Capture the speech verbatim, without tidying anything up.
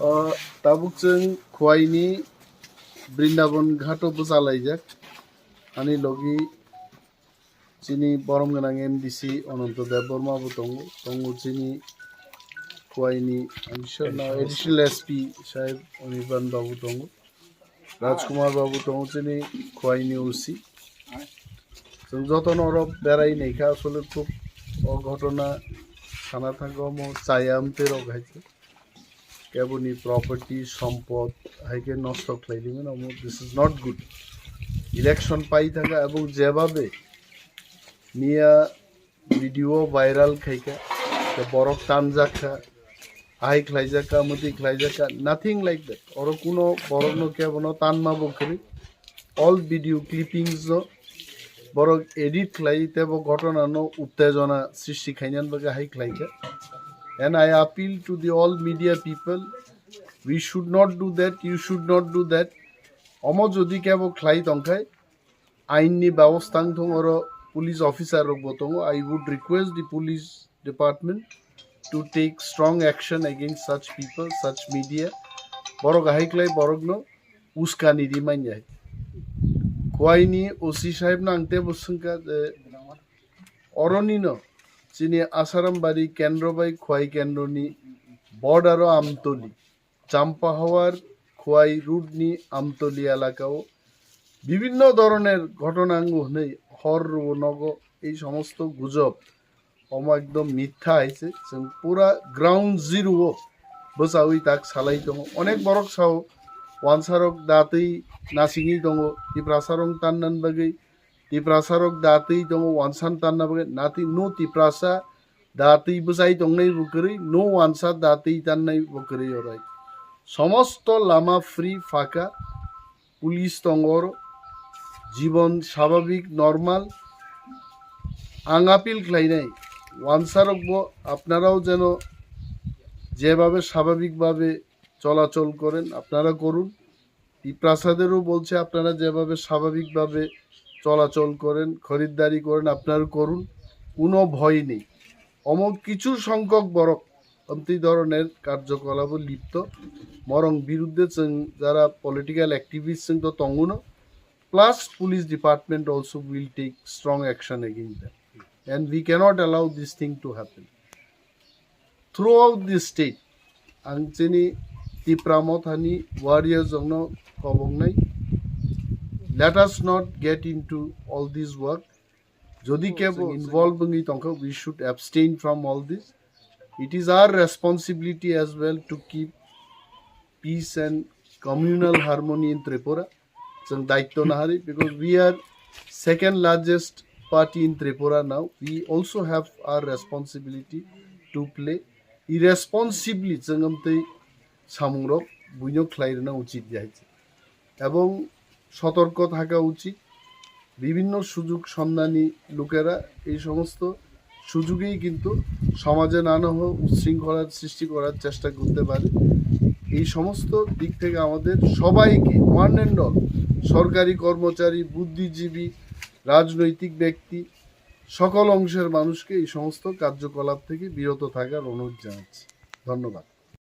O tabuk chwng Khwaini Brindaban ghato bwchalaijak. Ani logi chini borom gwnang M D C Ananto Debbarma bo tongo, tongo chini Khwaini, I'm sure now, Additional S P sahib Anirban babu tongo, Rajkumar babu tongo, chini Khwaini O C. Chwng jotono oro berai naikha, asole khub o ghotona sana thangkha, omo chaya amtwi rok hai khe. Keboni property, sompot hai khe nosto khlai rimani, omo, this is not good. Election pai thangkha, ebong jebabe miya video viral khaikha, tei borok tanjakha, ahai khlaijakha, muti khlaijakha, nothing like that. Oro kuno borokno kebono tanma bo kwrwi. All video clippings no borok edit khlai tei bo ghotona no uttejona srishti khainani bagwi hai khlaikha. And I appeal to the all media people, we should not do that, you should not do that. Omo jodi kebo khlai tongkhai, ain ni babostha wng thung, oro police officer rok bo tongo. I would request the police department to take strong action against such people, such media. Borok ahai khlai borokno uskani rimanya. Khwaini O C sahib no ang tebo swngkha je, oronino chini Asarambari kendro bai Khwai kendroni border o Amtoli, Champahawar Khwai road ni Amtoli elaka o bibhinno doroner ghotona wngo hwnwi hor rwo nogo. Ei somosto gujob omo ekdom mitha hai se, chwng pura ground zero o bwchaui tak salai tongo. Onek borok sao wansarok datwi nasingwi tongo, Tiprasarok tannan bagwi, Tiprasarok datwi tongo wansan tanna bagwi, nati no Tiprasa datwi bwchai tongnai bo kwrwi, no wansa datwi tannai bo kwrwi orai. Somosto lama free, phaka, police tongo oro, jibon স্বাভাবিক normal. Ang appeal khlainai wansarokbo, আপনারাও যেন যেভাবে স্বাভাবিকভাবে চলাচল করেন, আপনারা করুন। টিপ্রাসাদেরও বলছে, আপনারা যেভাবে স্বাভাবিকভাবে চলাচল করেন, খরিদ্দারি করেন, আপনারা করুন, কোনো ভয় নেই। Omo কিছু সংখ্যক borok amtwi doroner karjokolapo lipto, morong biruddhe chwng jara political activist chwng to tongo no, plus police department also will take strong action against them. And we cannot allow this thing to happen. Throughout the state, ang chini Tipra Mothani warriors rokno kobongnai, let us not get into all this work. Jodi kebo involve wngwi tongkha, we should abstain from all this. It is our responsibility as well to keep peace and communal harmony in Tripura. Chwng daityo nahari, because we are second largest party in Tripura now. We also have our responsibility to play. Irresponsibly chwng amtwi samungrok buino khlai rwna uchit ya hai. Ebong sotorko thaka uchit. বিভিন্ন সুযোগ সন্ধানী লোকেরা এই সমস্ত সুযোগেই কিন্তু সমাজে নানা উচ্ছৃঙ্খলার সৃষ্টি করার চেষ্টা করতে পারে। এই সমস্ত দিক থেকে আমাদের সবাইকে, one and all, সরকারি কর্মচারী, বুদ্ধিজীবী, রাজনৈতিক ব্যক্তি, সকল অংশের মানুষকে এই সমস্ত কার্যকলাপ থেকে বিরত থাকার অনুরোধ জানাচ্ছি। ধন্যবাদ।